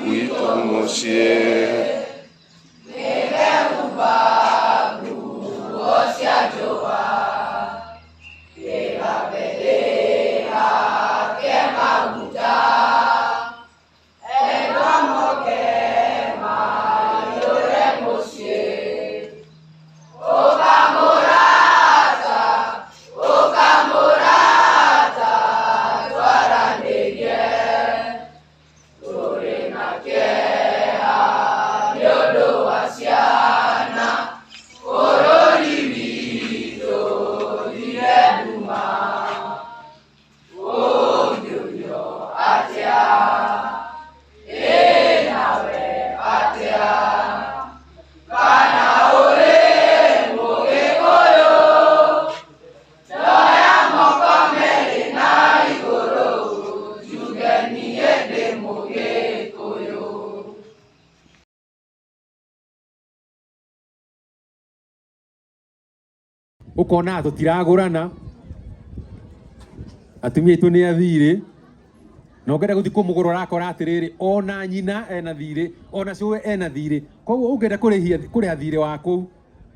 Gwitũ mũciĩ. Ũkona tũtiragũrana, atumia aitũ nĩ athirĩ, na ũngĩenda gũthiĩ kũmũgũra ũrakora atĩrĩrĩ, ona nyina ena thirĩ, ona cũwe ena thirĩ. Koguo ũngĩenda kũrĩhia kũrĩha thirĩ wa kũu,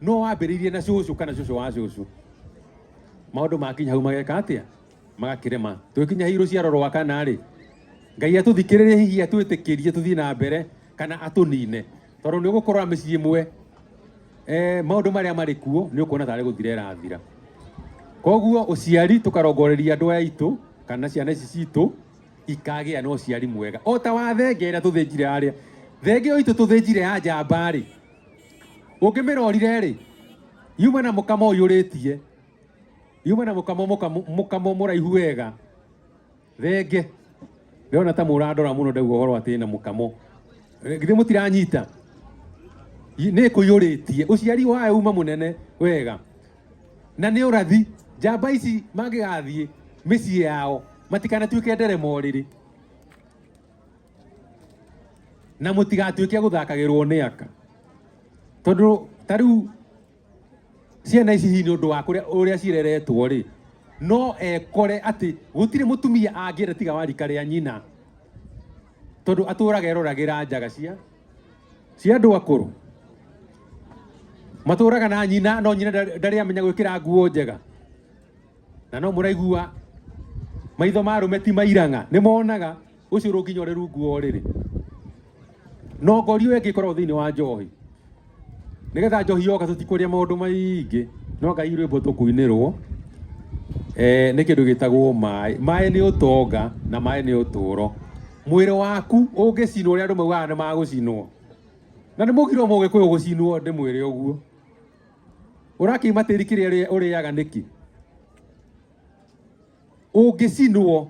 no wambĩrĩirie na cũcũ kana cũcũ wa cũcũ. Maũndũ makinya hau mageka atĩa? Magakĩrema. Twĩkinya hihi rũciaro rwa kana rĩ, Ngai atũthikĩrĩrie hihi atwĩtĩkĩrie tũthiĩ na mbere kana atũnine. Tondũ nĩ ũgũkorora mĩciĩ ĩmwe maũndũ marĩa marĩ kuo nĩ ũkuona tarĩ gũthira ĩrathira. Koguo ũciari tũkarongoreria andũ aya aitũ kana ciana ici citũ ikagĩa na ũciari mwega. O ta wa thenge ĩrĩa tũthĩnjire harĩa. Thenge ĩyo itũ tũthĩnjire ya njamba rĩ, ũngĩmĩrorire rĩ, yuma na mũkamo ũiyũrĩtie, yuma na mũkamo mũkamo mũraihu wega. Thenge. Ndĩrona ta mũrandora mũno ndauga ũhoro atĩ na mũkamo. Githĩ mũtiranyita? Nĩ ĩkũiyũrĩtie. Ũciari wayo uma mũnene wega. Na nĩ ũrathi. Njamba ici mangĩgathiĩ mĩciĩ yao matikanatuĩke nderema ũrĩrĩ. Na mũtigatuĩke a gũthakagĩrwo nĩ aka. Tondũ ta rĩu ciana ici hihi nĩ ũndũ wa kũrĩa ũrĩa cireretwo rĩ, no ekore atĩ gũtirĩ mũtumia angĩenda tiga wa rika rĩa nyina, tondũ atũraga eroragĩra njaga cia andũ akũrũ. Matũraga na nyina, no nyina ndarĩ amenya gwĩkĩra nguo njega. Na no mũraigua maitho ma arũme ti mairang'a, nĩ monaga ũcio ũrũnginya ũrĩ rungu wa ũrĩrĩ. No ngori ĩyo ĩngĩ ĩkoragwo thĩinĩ wa njohi. Nĩgetha njohi yoka tũtikũrĩa maũndũ maingĩ, no Ngai rwĩmbo tũkũinĩrwo nĩ kĩndũ gĩtagwo maĩ. Maĩ nĩ ũtonga na maĩ nĩ ũtũro. Mwĩrĩ waku ũngĩcinwo ũrĩa andũ maugaga nĩ magũcinwo. Na nĩ mũgiro mũgĩkũyũ gũcinwo ndĩmwĩre ũguo. Ũrakĩima tĩri kĩrĩa ũrĩaga nĩkĩ? Ũngĩcinwo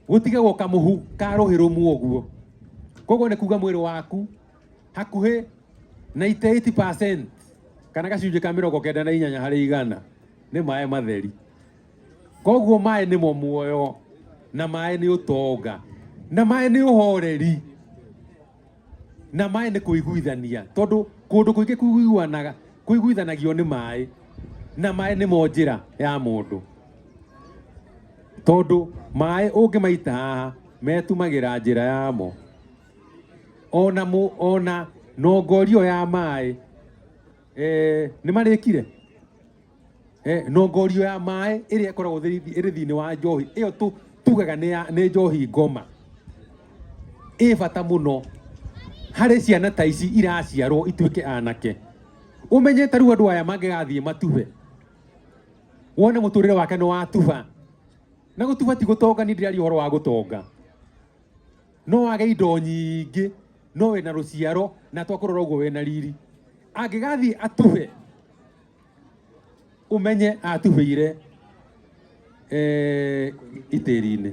gũtigagwo kamũhu ka rũhĩ rũmwe ũguo. Koguo nĩ kuga mwĩrĩ waku hakuhĩ 98% kana gacunjĩ ka 98 harĩ igana nĩ maĩ matheri. Koguo maĩ nĩmo muoyo na maĩ nĩ ũtonga na maĩ nĩ ũhoreri na maĩ nĩ kũiguithania, tondũ kũndũ kũingĩ kũiguanaga kũiguithanagio nĩ maĩ, na maĩ nĩmo njĩra ya mũndũ, tondũ maĩ ũngĩmaita haha metumagĩra njĩra yamo. Ona ona nongorio ya maĩ nĩ marĩkire nongorio ya maĩ ĩrĩa ĩkoragwo ĩrĩ thĩinĩ wa njohi ĩyo tugaga nĩ njohi ngoma, ĩ bata mũno harĩ ciana ta ici iraciarwo ituĩke anake. Ũmenye ta rĩu andũ aya mangĩgathiĩ matube, wone mũtũrĩre wake nĩ watuba. Na gũtuba ti gũtonga, niĩ ndĩraria ũhoro wa gũtonga. No wage indo nyingĩ, no wĩna rũciaro na twakũrora ũguo wĩna riri. Angĩgathiĩ atube, ũmenye atubĩire itĩri-inĩ.